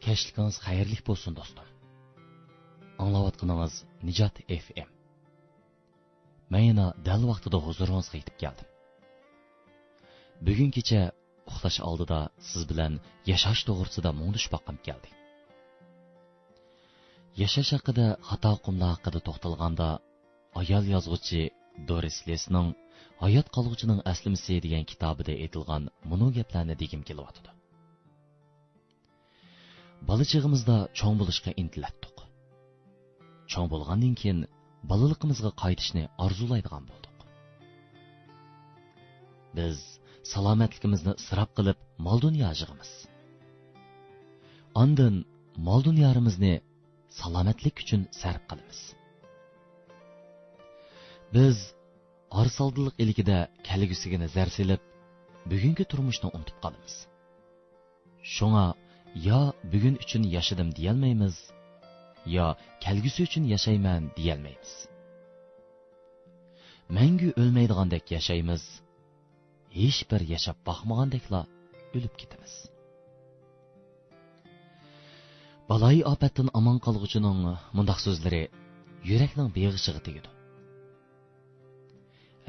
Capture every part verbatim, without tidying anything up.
كەچلىكىڭىز خەيرلىك بولسۇن، دوستۇم. ئاڭلاۋاتقىنىڭىز نىجات ئېف ئېم. مەن يەنە دەل ۋاقتىدا ھۇزۇرىڭىزغا يېتىپ كەلدىم. بۈگۈن كېچە ئۇخلاش ئالدىدا سىز بىلەن ياشاش توغرىسىدا مۇڭدىشىپ باققۇم كەلدى. ياشاش ھەققىدە خاتا ئۇقۇملار ھەققىدە توختالغاندا، ئايال يازغۇچى دورىس لېسنىڭ ھايات قالغۇچىنىڭ ئەسلىمىسى دېگەن كىتابىدا ئېيتىلغان مۇنۇ گەپلەرنى دېگۈم كېلىۋاتىدۇ. بالا چېغىمىزدا چوڭ بولۇشقا ئىنتىلەتتۇق. چوڭ بولغاندىن كېيىن بالىلىقىمىزغا قايتىشنى ئارزۇلايدىغان بولدۇق. بىز سالامەتلىكىمىزنى ئىسراپ قىلىپ مال-دۇنيا يىغىمىز. ئاندىن مال-دۇنيالىرىمىزنى سالامەتلىك ئۈچۈن سەرپ قىلىمىز. بىز ئارىسالدىلىق ئىلكىدە كەلگۈسىگە نەزەر سېلىپ، بۈگۈنكى تۇرمۇشنى ئۇنتۇپ قالىمىز. شۇڭا يا بۈگۈن ئۈچۈن ياشىدىم دېيەلمەيمىز، يا كەلگۈسى ئۈچۈن ياشايمەن دېيەلمەيمىز. مەڭگۈ ئۆلمەيدىغاندەك ياشايمىز، ھېچبىر ياشاپ باقمىغاندەكلا ئۆلۈپ كېتىمىز. بالايىئاپەتتىن ئامان قالغۇچىنىڭ مۇنداق سۆزلىرى يۈرەكنىڭ بېغىشىغا تېگىدۇ.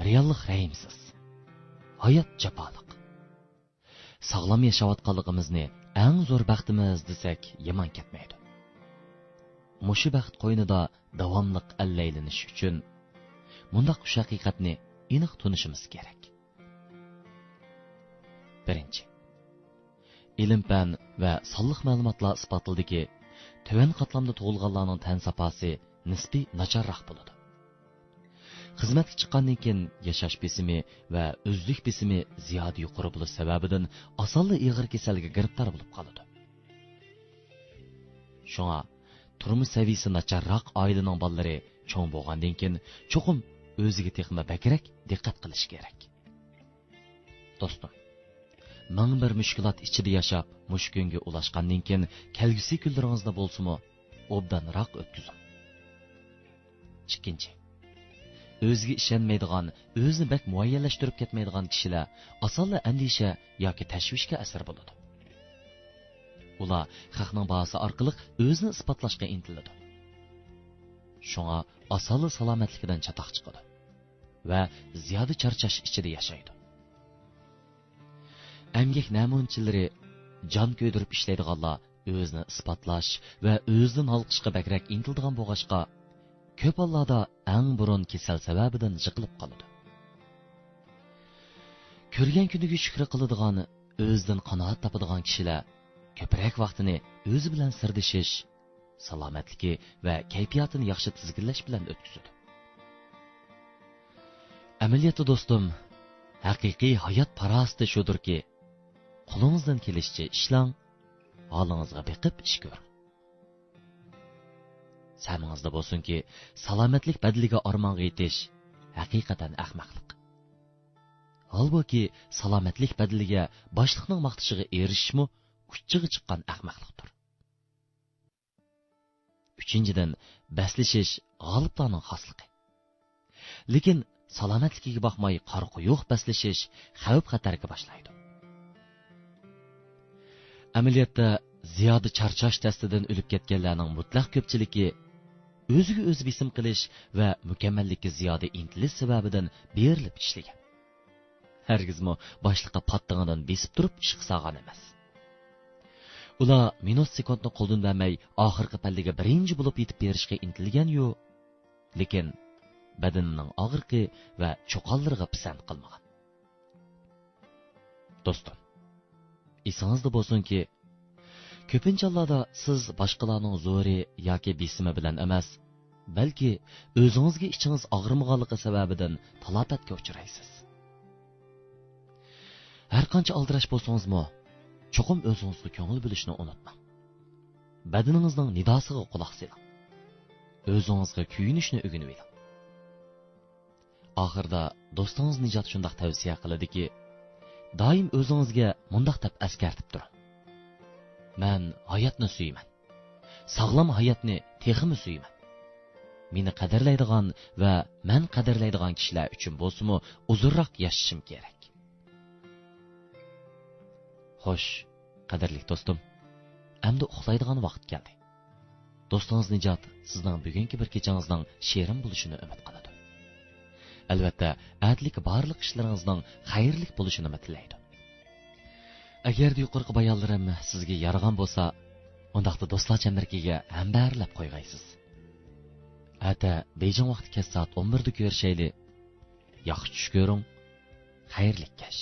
رېئاللىق رەھىمسىز. ھايات جاپالىق. ساغلام ياشاۋاتقانلىقىمىزنى ئەڭ زور بەختىمىز دېسەك يامان كەتمەيدۇ. مۇشۇ بەخت قوينىدا داۋاملىق ئەللەيلىنىش ئۈچۈن مۇنداق ئۈچ ھەقىقەتنى ئېنىق تونۇشىمىز كېرەك. بىرىنچى، ئىلىم-پەن ۋە سانلىق مەلۇماتلار ئىسپاتلىدىكى، تۆۋەن قاتلامدا تۇغۇلغانلارنىڭ تەن ساپاسى نىسپىي ناچارراق بولىدۇ. خىزمەتكە چىققاندىن كېيىن ياشاش بېسىمى ۋە ئۆزلۈك بېسىمى زىيادە يۇقىرى بولۇش سەۋەبىدىن ئاسانلا ئېغىر كېسەلگە گىرىپتار بولۇپ قالىدۇ. شۇڭا تۇرمۇش سەۋىيەسى ناچارراق ئائىلىنىڭ بالىلىرى چوڭ بولغاندىن كېيىن چوقۇم ئۆزىگە تېخىمۇ بەكرەك دىققەت قىلىشى كېرەك. دوستۇم، مىڭ بىر مۈشكۈلات ئىچىدە ياشاپ، مۇشۇ كۈنگە ئۇلاشقاندىن كېيىن كەلگۈسى كۈنلىرىڭىزنى بولسىمۇ ئوبدانراق ئۆتكۈزۈڭ. ئىككىنچى، ئۆزىگە ئىشەنمەيدىغان، ئۆزىنى بەك مۇئەييەنلەشتۈرۈپ كەتمەيدىغان كىشىلەر ئاسانلا ئەندىشە ياكى تەشۋىشكە ئەسىر بولىدۇ. ئۇلار خەقنىڭ باھاسى ئارقىلىق ئۆزىنى ئىسپاتلاشقا ئىنتىلىدۇ. شۇڭا ئاسانلا سالامەتلىكىدىن چاتاق چىقىدۇ ۋە زىيادە چارچاش ئىچىدە ياشايدۇ. ئەمگەك نەمۇنىچىلىرى، جان كۆيدۈرۈپ ئىشلەيدىغانلار ئۆزىنى ئىسپاتلاش ۋە ئۆزىدىن ھالقىشقا بەكرەك ئىنتىلىدىغان بولغاچقا، كۆپ ھاللاردا ئەڭ بۇرۇن كېسەل سەۋەبىدىن يىقىلىپ قالىدۇ. كۆرگەن كۈنىگە شۈكرى قىلىدىغان، ئۆزىدىن قانائەت تاپىدىغان كىشىلەر كۆپرەك ۋاقتىنى ئۆزى بىلەن سىردىشىش، سالامەتلىكى ۋە كەيپىياتىنى ياخشى تىزگىنلەش بىلەن ئۆتكۈزىدۇ. ئەمەلىيەتتە، دوستۇم، ھەقىقىي ھايات پاراسىتى شۇدۇركى، قولىڭىزدىن كېلىشىچە ئىشلەڭ، ھالىڭىزغا بېقىپ ئىش كۆرۈڭ. سەمىڭىزدە بولسۇنكى، سالامەتلىك بەدىلىگە ئارمانغا يېتىش ھەقىقەتەن ئەخمەقلىق. ھالبۇكى، سالامەتلىك بەدىلىگە باشلىقنىڭ ماختىشىغا ئېرىشىشمۇ ئۇچىغا چىققان ئەخمەقلىقتۇر. ئۈچىنچىدىن، بەسلىشىش غالىپلارنىڭ خاسلىقى. لېكىن سالامەتلىكىگە باقماي قارا قويۇق بەسلىشىش خەۋپ-خەتەرگە باشلايدۇ. ئەمەلىيەتتە، زىيادە چارچاش دەستىدىن ئۆلۈپ كەتكەنلەرنىڭ مۇتلەق كۆپچىلىكى ئۆزىگە ئۆزى بېسىم قىلىش ۋە مۇكەممەللىككە زىيادە ئىنتىلىش سەۋەبىدىن بېرىلىپ ئىشلىگەن. ھەرگىزمۇ باشلىققا پاتتىڭىدىن بېسىپ تۇرۇپ ئىشقا سالغان ئەمەس. ئۇلار مىنۇت سېكۇنتنى قولدىن بەرمەي، ئاخىرقى پەللىگە بىرىنچى بولۇپ يېتىپ بېرىشكە ئىنتىلگەنيۇ، لېكىن بەدىنىنىڭ ئاغرىقى ۋە چۇقانلىرىغا پىسەنت قىلمىغان. دوستۇم، ئېسىڭىزدە بولسۇنكى، كۆپىنچە ھاللاردا سىز باشقىلارنىڭ زورى ياكى بېسىمى بىلەن ئەمەس، بەلكى ئۆزىڭىزگە ئىچىڭىز ئاغرىمىغانلىقى سەۋەبىدىن تالاپەتكە ئۇچرايسىز. ھەرقانچە ئالدىراش بولسىڭىزمۇ، چوقۇم ئۆزىڭىزگە كۆڭۈل بۆلۈشنى ئۇنتۇماڭ. بەدىنىڭىزنىڭ نىداسىغا قۇلاق سېلىڭ. ئۆزىڭىزگە كۆيۈنۈشنى ئۆگىنىۋېلىڭ. ئاخىرىدا دوستىڭىز نىجات شۇنداق تەۋسىيە قىلىدۇكى، دائىم ئۆزىڭىزگە مۇنداق دەپ ئەسكەرتىپ تۇرۇڭ: «مەن ھاياتنى سۆيىمەن. ساغلام ھاياتنى تېخىمۇ سۆيىمەن. مېنى قەدىرلەيدىغان ۋە مەن قەدىرلەيدىغان كىشىلەر ئۈچۈن بولسىمۇ ئۇزۇنراق ياشىشىم كېرەك.» خوش، قەدىرلىك دوستۇم، ئەمدى ئۇخلايدىغان ۋاقىت كەلدى. دوستىڭىز نىجات سىزنىڭ بۈگۈنكى بىر كېچىڭىزنىڭ شېرىن بولۇشىنى ئۈمىد قىلىدۇ. ئەلۋەتتە، ئەتىلىكى بارلىق ئىشلىرىڭىزنىڭ خەيرلىك بولۇشىنىمۇ تىلەيدۇ. ئەگەردە يۇقىرىقى بايانلىرىم سىزگە يارىغان بولسا، ئۇنداقتا دوستلار چەمبىرىكىگە ھەمبەھىرلەپ قويغايسىز. ئەتە بېيجىڭ ۋاقتى كەچ سائەت ئون بىردە كۆرۈشەيلى. ياخشى چۈش كۆرۈڭ. خەيرلىك كەچ.